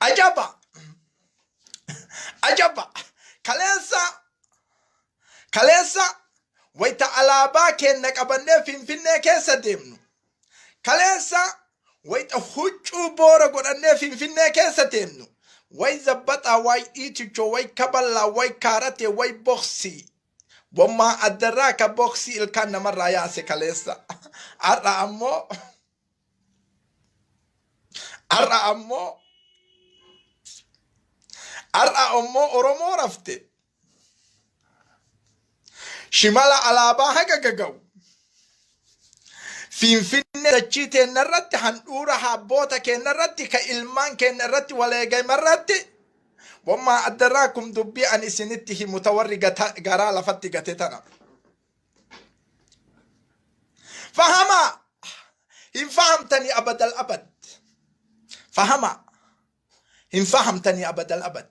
Ajaba! Ajaba! Kaleessa kaleessa wayita alaabaa keenna qabannee Finfinnee keessa deemnu. Kaleessa wayita huccuu boora godhannee Finfinnee keessa deemnu. Way zabbaxaa, way dhiitichoo, way kaballaa, way kaaratee, way boksii. Wammaa addarraa ka boksii ilkaan namarraa yaase kaleessa. Har'a ammoo har'a ammoo har'a ammoo Oromoo rafte. Shimala alaabaa haga gaga'u. Finfinnee dachii teenna irratti handhuura habboota keenna irratti ka ilmaan keenna irratti waleegama irratti wammaa addarraa kum dubbii an isinitti himu ta warri garaa lafatti gate tana. Fahamaa hin fahamtanii abadal abad. Fahamaa hin fahamtanii abadal abad.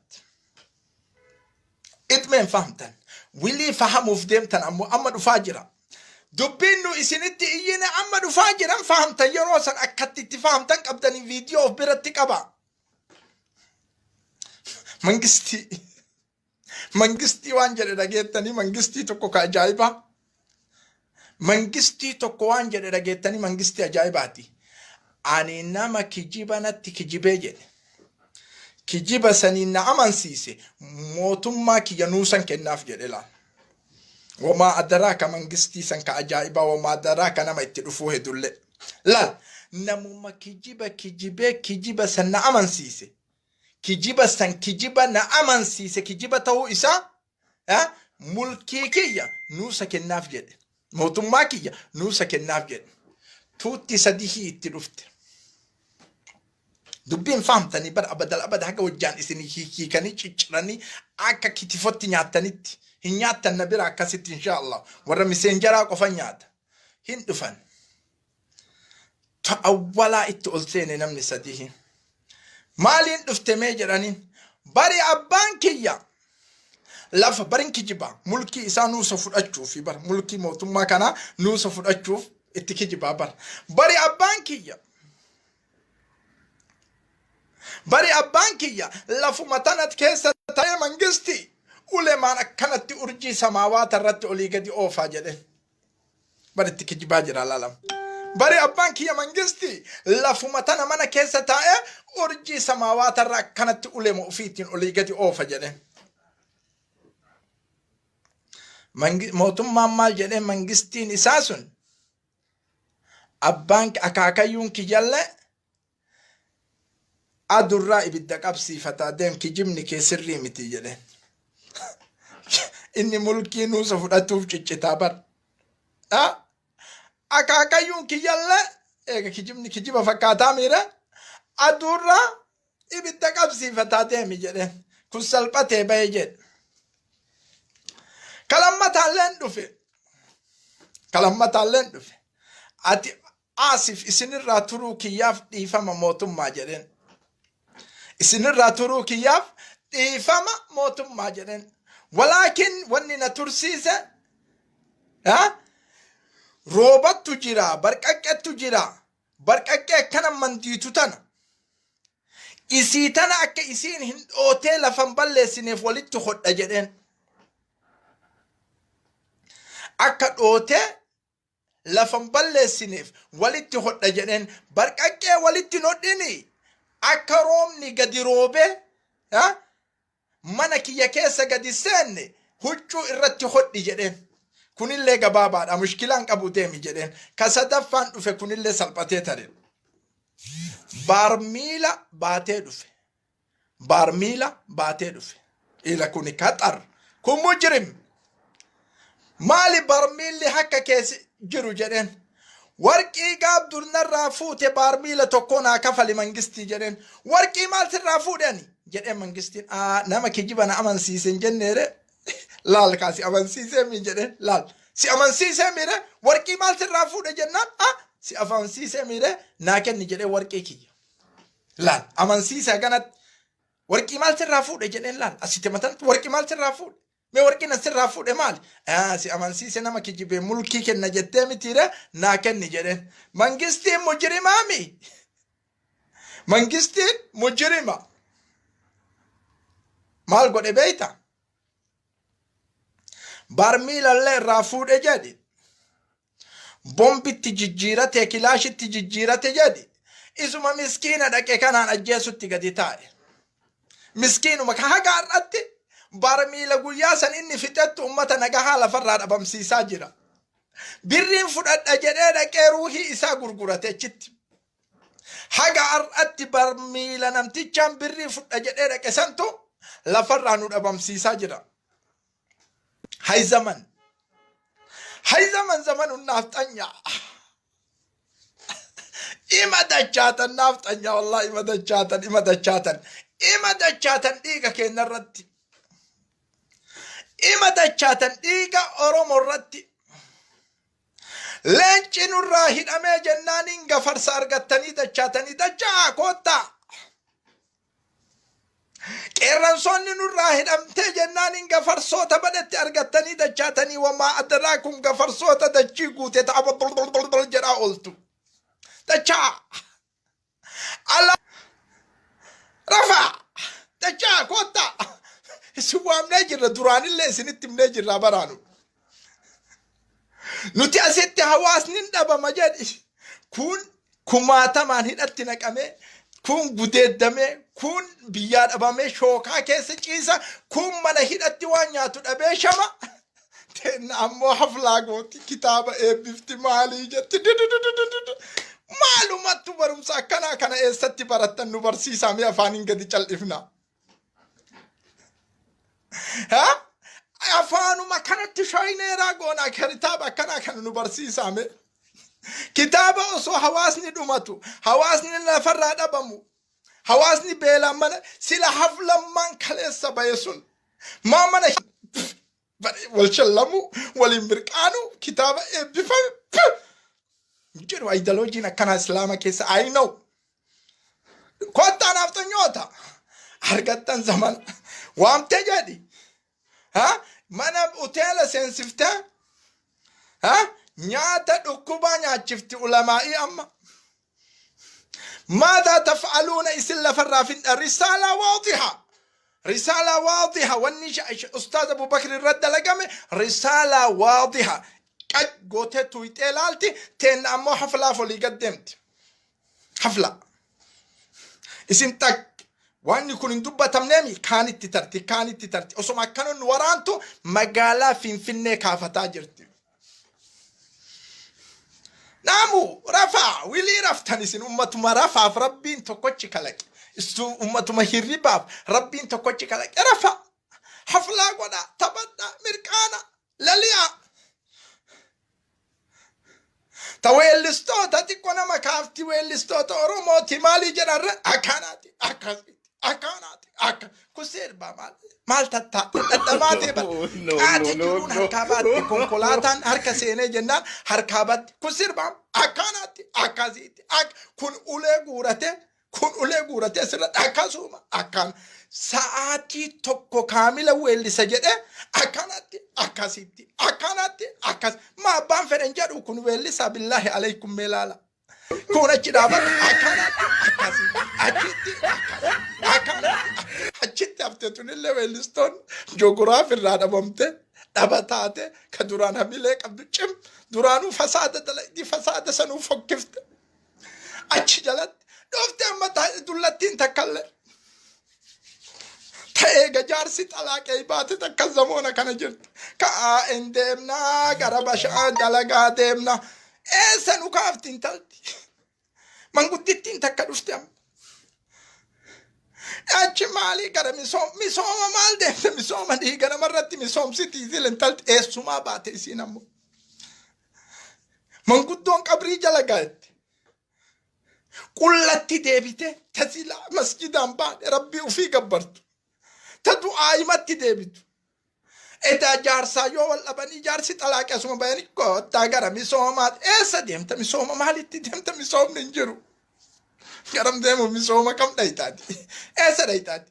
Idmee hin fahamtan. Wilii fahamuuf deemtan ammoo amma dhufaa jira. Dubbiin nu isinitti iyyine amma dhufaa jiran fahamtan yeroo san akkatti itti fahamtan qabdanii viidiyoo of biratti qaba. Mangistii Mangistii waan jedhe dhageettanii mangistii tokko ka ajaa'ibaa. Mangistii tokko waan jedhe dhageettanii mangistii ajaa'ibaati. Ani nama kijiba natti kijibee jedhe. Kijiba saniin na amansiise mootummaa kiyya nuusan kennaaf jedhe laal. Wamaa adaraaka mangistii san ka ajaa'ibaa wamaa adaraaka nama itti dhufuu hedullee. Laal namuma kijiba kijibee kijiba san na amansiise. Kijiba san kijiba na amansiise kijiba ta'uu isaa ah, mulkii kiyya nuusa kennaaf jedhe. Mootummaa kiyya nuusa kennaaf jedhe. Tuutti sadihii itti dhufte. Dubbiin fahamtanii bar abadal abad haga wajjaan isin hiikanii cicciranii akka kitifotti nyaattanitti hin nyaattan na bira akkasitti insha Allah warra miseenjaraa qofa nyaata hin dhufan. Ta awwalaa itti ol seene namni sadihi. Maaliin dhufte mee jedhaniin. Bari abbaan kiyya lafa barin kijibaa mulkii isaa nuusa fudhachuufi bar mulkii mootummaa kanaa nuusa fudhachuuf itti kijibaa bar. Bari abbaan kiyya bari abbaan kiyya lafuma tanat keessa ta'ee mangisti ulemaan akkanatti urjii samaawaata irratti olii gadi oofaa jedheen. Bari itti kijibaa jira laalam. Bari abbaan kiyya mangisti lafuma tana mana keessa taa'ee urjii samaawaata irra akkanatti ulema ofiitiin olii gadi oofa jedheen. Mootummaan maal jedhee mangistiin isaa sun abbaan akaakayyuun kiyyallee adurraa ibidda qabsiifataa deem kijibni kee sirrii miti jedheen. Inni mulkii nuusa fudhatuuf ciccitaa bar. Akaakayyuun kiyyallee eega kijibni kijiba fakkaataa miira aduurraa ibidda qabsiifataa deemi jedheen. Kun salphatee bahe jedhe. Kalammataalleen dhufe. Kalammataalleen dhufe. Ati Aasif isinirraa turuu kiyyaaf dhiifama mootummaa jedheen. Isinirraa turuu kiyyaaf dhiifama mootummaa jedheen. Walaakin wanni na tursiise roobattu jira, barqaqqettu jira. Barqaqqee akkana mandiitu tana. Isii tana akka isiin hin dhootee lafan balleessineef walitti hodha jedheen. Akka dhootee lafan balleessineef walitti hodha jedheen barqaqqee walitti hin hodhini akka roobni gadi roobee ha? mana kiyya keessa gadi seenne huccuu irratti hodhi jedheen kunillee gabaabaadha mushkilaan qabu deemi jedheen ka sadaffaan dhufe kunillee salphatee tare baarmiila baatee dhufe baarmiila baatee dhufe. Ila kuni kaxar kun mujrim maali barmiilli hakka keessa jiru jedheen. Warqii gaaf dur narraa fuute baarmiila tokkoo naa kafali mangistii jedheen. Warqii maal sirraa fuudhe ani jedheen mangistiin. Aa nama kijiba na amansiise hin jenneere laal kaa si amansiisee mi jedheen laal si amansiisee miire warqii maal sirraa fuudhe jennaan aa si amansiisee miire naa kenni jedhee warqii kiyya. Laal amansiise haganatti warqii maal sirraa fuudhe jedheen laal asitti matanatti warqii maal sirraa fuudhe mee warqiin as sirraa fuudhe maali aa si amansiise nama kijibee mulkii kenna jettee mitiire naa kenni jedheen mangistiin mujrimaami mangistiin mujrima. Maal godhe beeyta? Barmiilallee irraa fuudhe jedhi. Bombitti jijjiirate, kilaashitti jijjiirate jedhi. Isuma miskiina dhaqe kanaan ajjeesutti gadi taa'e. Miskiinuma ka haga har'atti barmiila guyyaa san inni fixettu ummata nagahaa lafarraa dhabamsiisaa jira. Birriin fudhadha jedhee dhaqee ruuhii isaa gurgurate achitti. Haga har'atti barmiila namtichaan birrii fudha jedhee dhaqe santu lafarraa nu dhabamsiisaa jira. Hay zaman. Hay zaman zamanun naafxanyaa. Ima dachaatan naafxanyaa, wallahi ima dachaatan, ima dachaatan, ima dachaatan dhiiga keenya irratti. Ima dachaatan dhiiga Oromoo irratti. Leenci nurraa hidhamee jennaaniin gafarsa argattanii dachaatanii dachaa koottaa. Qeerransoonni nurraa hidhamtee jennaaniin gafarsoota badhetti argattanii dachaatanii, wamaa addaraa kun gafarsoota dachii guute ta'a jedhaa ooltu. Dachaa. Ala rafaa dachaa koottaa. Isin waamnee jirra, duraanillee isinitti himnee jirra baraanu. Nuti asitti hawaasni hin dhabama jedhi. Kun kumaatamaan hidhatti naqamee, kun gudeeddamee, kun biyyaa dhabamee shookaa keessa ciisa, kun mana hidhatti waan nyaatu dhabee shama. Teenna ammoo haflaa gooti, kitaaba eebbifti, maalii jetti. Dudududududu. Maalumattu barumsa akkanaa kana eessatti barattan nu barsiisaa mee, afaaniin gadi cal'ifna. Ha? Afaanuma kanatti shaayineeraa goonaa, kitaaba akkanaa kana nu barsiisaa mee. Kitaaba osoo hawaasni dhumatu, hawaasni lafarraa dhabamu, hawaasni beelaan mana sila haflammaan kaleessa baye sun maa mana wal shallamu, waliin mirqaanu, kitaaba eebbifame jedhu. Aayidaloojiin akkanaa islaama keessa, I know. Kottaa naafxanyoota argattan zamana waamtee jedhi. Ha? Mana hoteela seensiftee, ha? Nyaata dhukkubaa nyaachifti ulamaa'ii amma. ماذا تفعلون isin lafarraa finna. رسالة واضحة، رسالة واضحة. Wanni Ustaaz Abu Bakr irra dalagame رسالة واضحة. Qaj gootee tuyxee laalti. Teenna ammoo haflaaf olii gad deemti. Hafla. Isin tak wanni kun hin dubbatamneemi, kaanitti tarti, kaanitti tarti. Osoma akkana nu waraantu magaalaa Finfinnee kaafataa jirti. Naamu rafaa wilii raftan isin ummatuma rafaaf rabbiin tokkochi kalaqe. Isu ummatuma hirribaaf rabbiin tokkochi kalaqe rafa. Haflaa godhaa, taphadhaa, mirqaana, lali'aa. Ta weellistoota xiqqoo nama kaafti, weellistoota Oromooti maalii jedhan akkanaati, akkasitti, akkanaati, akka kun sirbaa maal maal tattaate dhadhamaatee bara No, no, qaati no, jiruun no. harkaa baatte, konkolaataan harka seenee jennaan harkaa batte. Kun sirbaa akkanaatti, akkasitti, kun ulee guurate, kun ulee guurate asirratti akkasuma akkaan sa'aatii tokko kaamila weellisa jedhee akkanatti, akkasitti, akkanatti, akkas ma abbaan fedhan jedhu kun weellisaa. بالله عليكم mee laala, kun achi dhaabata akkanatti, akkasitti, achitti, akkasitti, akkanatti, achitti hafte. Tunillee weellistoon joogiraaf irraa dhabamte, dhaba taate. Ka duraan hamilee qabdu cim duraanuu fasaada dalagdi, fasaada sanuu fokkifte. Achi jalatti dhufte amma dullattiin takkallee ta'ee gajaarsi xalaaqee baate takka zamoona kana jirti. Ka'aa hin deemnaa, gara bashaa dalagaa deemna. Eessa nu kaafti intalti? Manguddittiin takka dhufte amma. Achi maalii gara misooma maal deemte, misooma dhiiga namarratti misoomsiti isin intalti eessumaa baate isiin ammoo. Manguddoon qabrii jala gaa'etti. Qullatti deebite tasilaa masjidaan baate rabbii ufii gabbartu. Ta du'aayimatti deebitu. Edaa jaarsaa yoo wal dhabanii jaarsi xalaaqee asuma bayanii koottaa gara misoomaa. Eessa deemta, misooma maalitti deemta? Misoomni hin jiru. Garam deemu, misooma kam dhayitaati? Eessa dhayitaati?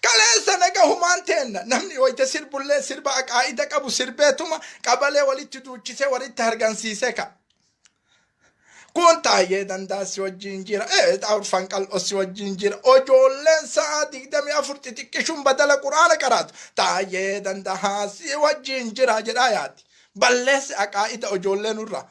Kaleessa naga humaan teenna namni wayita sirbullee sirba aqaa'ida qabu sirbeetuma qabalee walitti duuchisee walitti hargansiisee ka. Kun Taayyee Dandaa si wajjin jira. Arfan Qal'oo si wajjin jira. Ijoolleen sa'a 24 xixiqqishuun badala quraana qaraatu. Taayyee Dandaa si wajjin jira jedhaa yaati. Balleessi aqaa'ida ijoollee nurraa.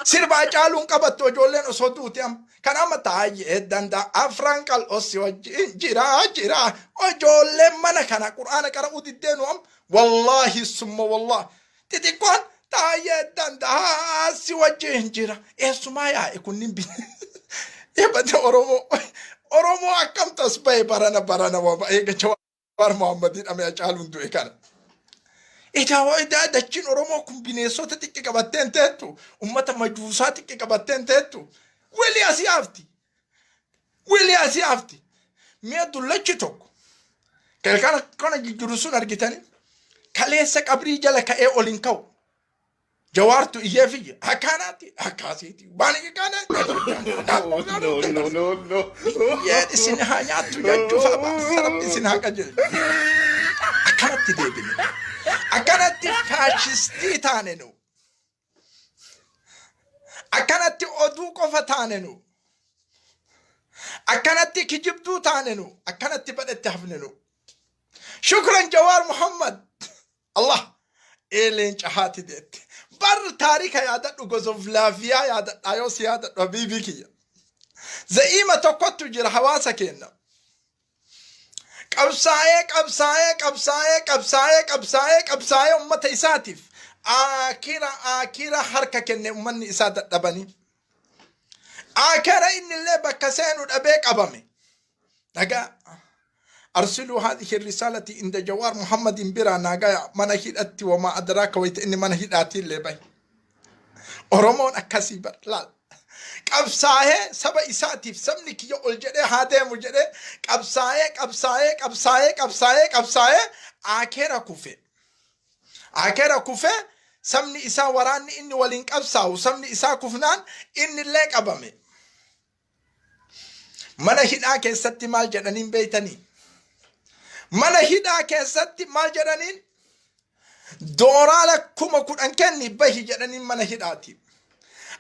Sirba Hacaaluun qabattu ijoolleen osoo duute amma. Kan amma Taayyee Dandaa, Afran Qal'oo si wajjin jira jira. Ijoolleen mana kana quraana qara'uu diddeenu amma. Wallaahi summa wallaahi. Xixiqqoon Taayyee Dandaa si wajjin jira. Eessumaa yaa'e kunniin Eebate Oromoo. Oromoo akkam tas bahe barana barana wama eega Jawaar Mohaammadii dhame Hacaaluun du'e kana. Edaa dachiin Oromoo kun bineensota xiqqi qabattee hin teettu. Ummata majuusaa xiqqi qabattee hin teettu. Weli asii hafti. Weli asii hafti. Mi'a dullachi tokko. Kana kana jijjiiru sun argitanii kaleessa qabrii jala ka'ee ol hin ka'u. Jawaartu iyyee fiyye akkaanaatti akkaasiiti waan kana No, no, no, no. Biyyeen isin haa nyaattu jechuuf abaarsa Rabbi isin haa qajeelchu. Akkanatti deebine. Akkanatti faashistii taane nu. Akkanatti oduu qofa taane nu. Akkanatti kijibduu taane nu. Akkanatti badhetti hafne nu. Shukran Jawaar Muhammad. Allah ee leenca haati deette. Bar taarika yaadadhu, Gozovlaaviyaa yaadadha, yoo si yaadadhu habiibii kiyya. Za'iima tokkottu jira hawaasa keenya. Qabsaa'ee qabsaa'ee qabsaa'ee qabsaa'ee qabsaa'ee qabsaa'ee ummata isaatiif akira akira harka kenne, ummanni isaa dadhabanii. Akira innillee bakka seenu dhabee qabame. Dhagaa. Arsiluu haadhihi risaalati inda Jawaar Muhammadin biraa naagaya mana hidhatti, wamaa adraaka wayita inni mana hidhaatiillee bahe. Oromoon akkasii bar laal. Qabsaa'ee saba isaatiif, sabni kiyya ol jedhee haa deemu jedhee qabsaa'ee qabsaa'ee qabsaa'ee qabsaa'ee qabsaa'ee akeera kufe. Akeera kufe, sabni isaa, waraanni inni waliin qabsaa'u, sabni isaa kufnaan innillee qabame. Mana hidhaa keessatti maal jedhaniin beeytanii? Mana hidhaa keessatti maal jedhaniin? Dooraala 10,000 kenni bahi jedhaniin mana hidhaati.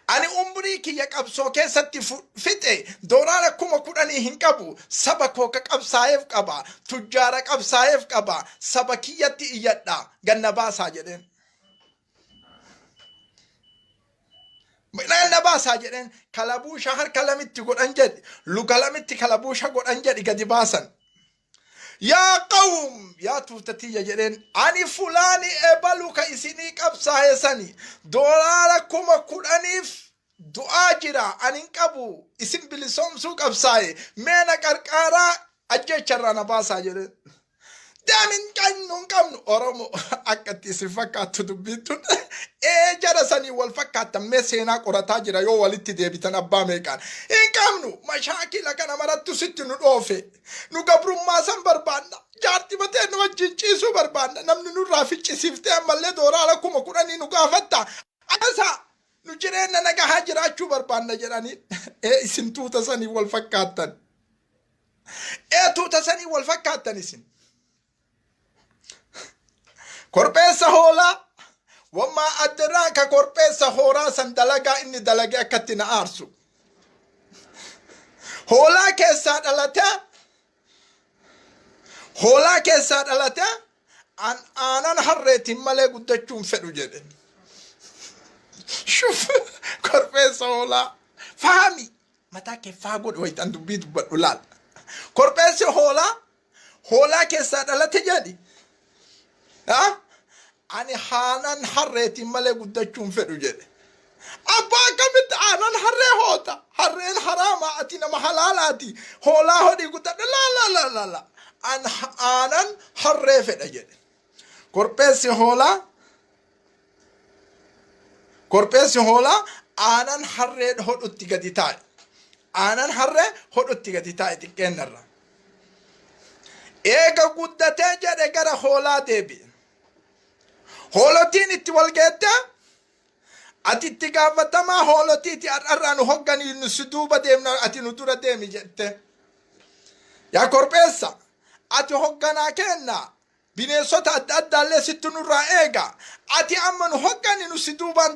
Ani umrii kiyya qabsoo keessatti fixe, dooraala 10,000 hin qabu. Saba koo ka qabsaa'eef qaba. Tujjaara qabsaa'eef qaba. Saba kiyyatti iyyadha. Ganna baasaa jedheen. Ganna baasaa jedheen, kalabuusha harka lamitti godhan jedhi. Luka lamitti kalabuusha godhan jedhi, gadi baasan. Yaa qawm, yaa tuutatiyya jedheen, ani fulaani ebalu ka isinii qabsaa'e sani doolaara 10,000f du'aa jira, ani hin qabu, isin bilisoomsuu qabsaa'e, mee na qarqaaraa, ajjeecharraa na baasaa jedheen. Deem, hin qabnu, hin qabnu. Oromo akka itti isin fakkaattu dubbiin tun ee jara sanii wal fakkaattan, mee seenaa qorataa jira, yoo walitti deebitan abbaa meeqaan hin qabnu, mashaakila kana marattu sitti nu dhoofe, nu gabrummaa san barbaanna, jaarti matee nu wajjin ciisuu barbaanna, namni nurraa ficcisiiftee ammallee dooraala 10,000 nu gaafatta, akkasa nu jireenya nagahaa jiraachuu barbaanna jedhanii. Ee isin tuuta sanii wal fakkaattan. Ee tuuta sanii wal fakkaattan isin. Korbeessa hoolaa, wammaa addiraa ka korbeessa hooraa san dalagaa inni dalage akkatti na aarsu. Hoolaa keessaa dhalatee, hoolaa keessaa dhalatee, an aanan harreetiin malee guddachuun fedhu jedhe. Shuf, korbeessa hoolaa faami mataa kee faa godhe wayitan dubbii dubbadhu laal. Korbeessi hoolaa hoolaa keessaa dhalate jedhi. Ani aanan harreetiin malee guddachuun fedhu jedhe. Abbaa, akkamitti aanan harree hoota? Harreen haraama, ati nama halaalaati. Hoolaa hodhii guddadhu. Laa laa laa laa laa. An aanan harree fedha jedhe. Korbeessi hoolaa aanan harree hodhutti gadi taa'e. Aanan harree hodhutti gadi taa'e xiqqeennarra. Eega guddatee jedhe gara hoolaa deebi'e. Hoolotiin itti wal geettee, ati itti gaafatamaa hoolotiiti, har'arraa nu hogganii, nu si duuba deemna, ati nu dura deemi jette. Yaa korbeessa, ati hogganaa kenna, bineensota adda addaallee sitti nurraa eega, ati amma nu hoggani, nu si duubaan deemna.